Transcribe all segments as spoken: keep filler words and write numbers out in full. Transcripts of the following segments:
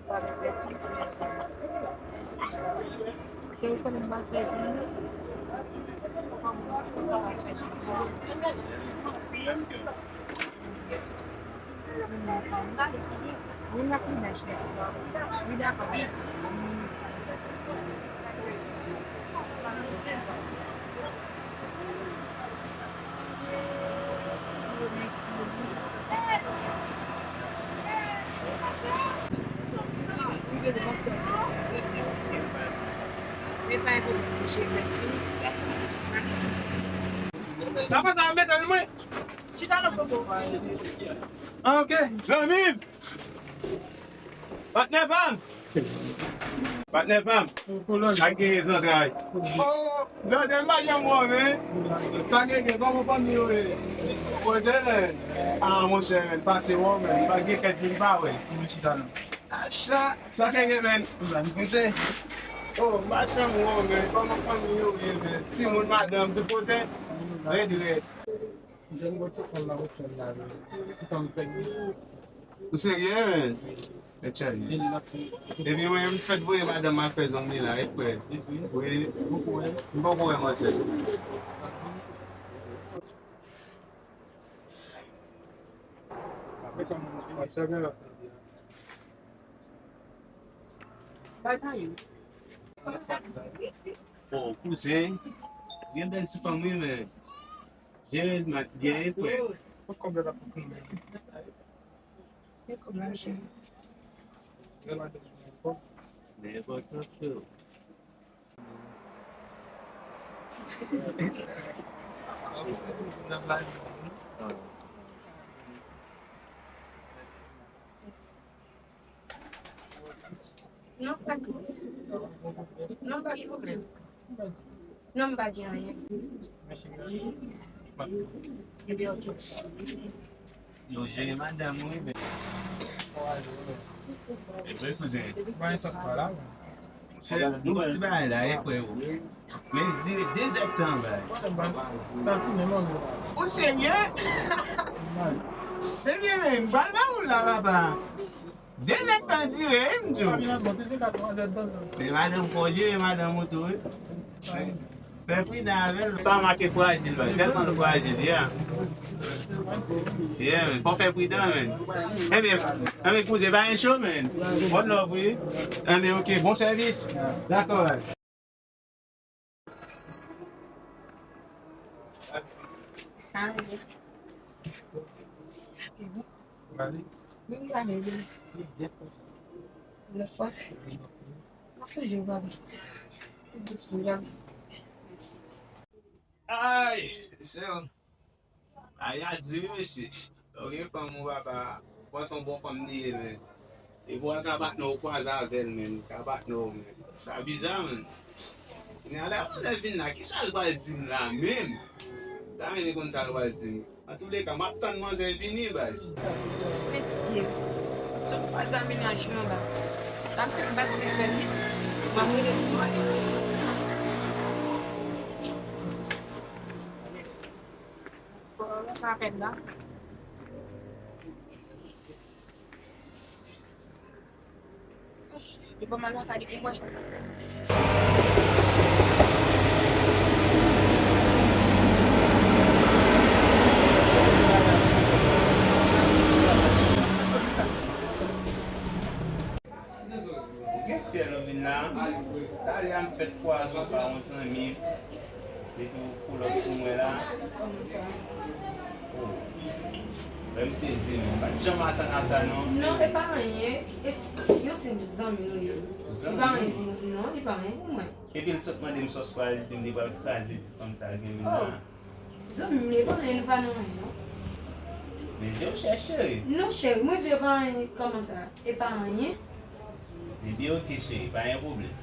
Se ou konnen m pral fè zim nan. Fò m wè ti kòman m pral fè zim nan. Moun nan tou, m gade. Moun nan pi bèch la. Wi, dakò, bèch. Papa ta mete l mwen. Chita nan poto. Ah, ok. Zanmi m. Patnè pa m. Patnè pa m. Sa k genyen zantray? Oh, zantray m pa janm wè w, men. Sa k genyen? Kòman fanmi yo ye? Kote, men? Ah, monchè, men, pase wè w, men. M pa gen kèt vin pa wè. Mwen chita non. Acha, sa k genyen, men? Mwen se. Oh, m pa janm wè w, men. Kòman fanmi yo ye, men? Timoun, madanm, tout kote? Rèd, rèd. Jèn bò ti fanm la, ou fè m la, men. Ti fanm fèk. Ou serye, men? Mèt Charlie. Epi mwen, m fèk voye madanm al fè zong li la, e kwè. Wi. M poko wè manzè. Bay pa yon. Bon, kouzen, gen bèl ti fanm wi, men. Jere l, man, byen, e kwè. Kòb la pa pou mwen. Gen kòb la, cheri. Lè madanm mwen kòb. Men enpòtan tou. Non, pa tris. Non, pa gen pwoblèm. Non, m pa gen anyen. Ebyen, ok. Yo jere madanm ou, wi, men. E vre, kouzen. Mwen, sòs pa la, mwen. Monchè, nou ti bagay la, e kwè, wi. Men l dire de zèdtan, bay. Ou serye? Ebyen, men, m pral ba ou la, papa. De zèdtan dire, wi, m di w. Men madanm kòdye, e madanm ou tou, wi. Fè pridan avè l. Sa make frajil, bay. Tèlman l frajil, yeah. Yeah, men. Fò fè pridan, men. Ebyen, ebyen, kouzen, pa gen cho, men. One love, wi. Ebyen, ok. Bon sèvis. Dakò, bay. Ay, se yon Ay, a di wi, mesye. Lè w gen fanm ou papa, ou panse yon bon fanm li ye, men. Epi w al ka patnè w kwaze avè l, men. Ka patnè w, men. Sa biza, men. Kounye a, lè manzè vin la, kisa l pral di m la, menm? Ta renmen konn sa l pral di m. Antouleka, m ap tann manzè vini, baz. Mesye, sot kwaze a mennaj mwen anba. Sa m fè m bat li fè m. M ap rele pou mwen. Bon, pa pèn nan. Li ban m alwaka li pou mwen. Gen fyèl ou vin la. Talè a m fèt kwaze w pa yon zanmi. Li tou pull up sou mwen la. Kòman sa? Oh. Mwen m sezi, men. M pa t janm atann a sa, non. Non, e pa anyen. E s-, yon senp zanmi nou ye. Li pa anyen pou mwen. Non, li pa anyen pou mwen. Epi l sot mande m sòs pa l, li di m li pral kraze ti fanm sa l gen vin la. Oh. Zanmi m, li pa anyen, li pa nan anyen, non. Men je w chèche. Non, cheri, mwen di e pa anyen, kòman sa? E pa anyen. Ebyen, oke, cheri, pa gen pwoblèm.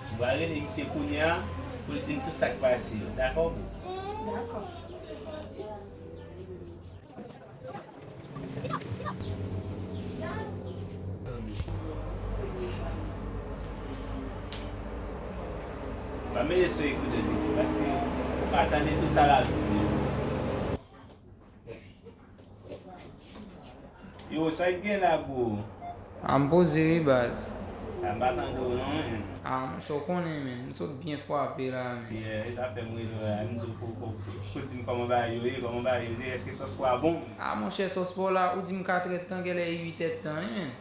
M pral rele misye kounye a pou l di m tout sa k pase yo. Dakò, boo? Dakò. Pa mete sou ekoutè, Vicky, paske ou pa tande tout sa l ap di yo. Yo, sa k gen la, bro? A, m poze wi, baz. M pa tande w non, men. Ah, monchè, w konnen, men. M sot byen frape la, men. Yeah, e sa fè m rele w la. M di w pou, pou, pou di m kòman bagay yo ye, kòman bagay yo ye, èske sòs pwa bon? Ah, monchè, sòs pwa la, ou di m kat èdtan, genlè e uit èdtan, wi, men.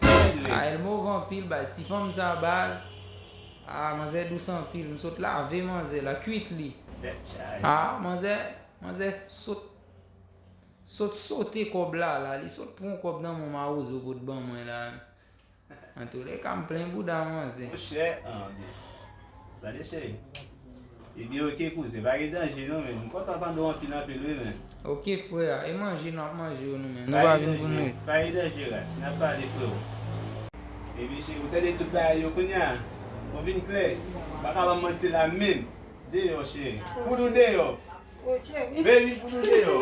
Ah, el move anpil, baz. Ti fanm sa, baz. Ah, manzè dous anpil. M sot lave manzè la, kwit li. Bèt chay. Ah, manzè, manzè sot, sot sote kòb la, la. Li sot pran kòb nan men mawozo pou t ban mwen la. Antouleka, m plen bouda manzè. Monchè, ah, tande cheri. Ebyen, oke, kouzen, pa gen danje non, men. M kontan tande w anpil, anpil, wi, men. Oke, frè, e manje nou ap manje yo nou menm. Nou pa vin pou nou ret. Pa gen danje, ras. N ap pale, freo. Ebyen, cheri, ou tande tout bagay yo kounye a? Ou vin klè? Ou pa ka ban m manti la menm. Deyò, cheri. Poud ou deyò? Baby, poud ou deyò?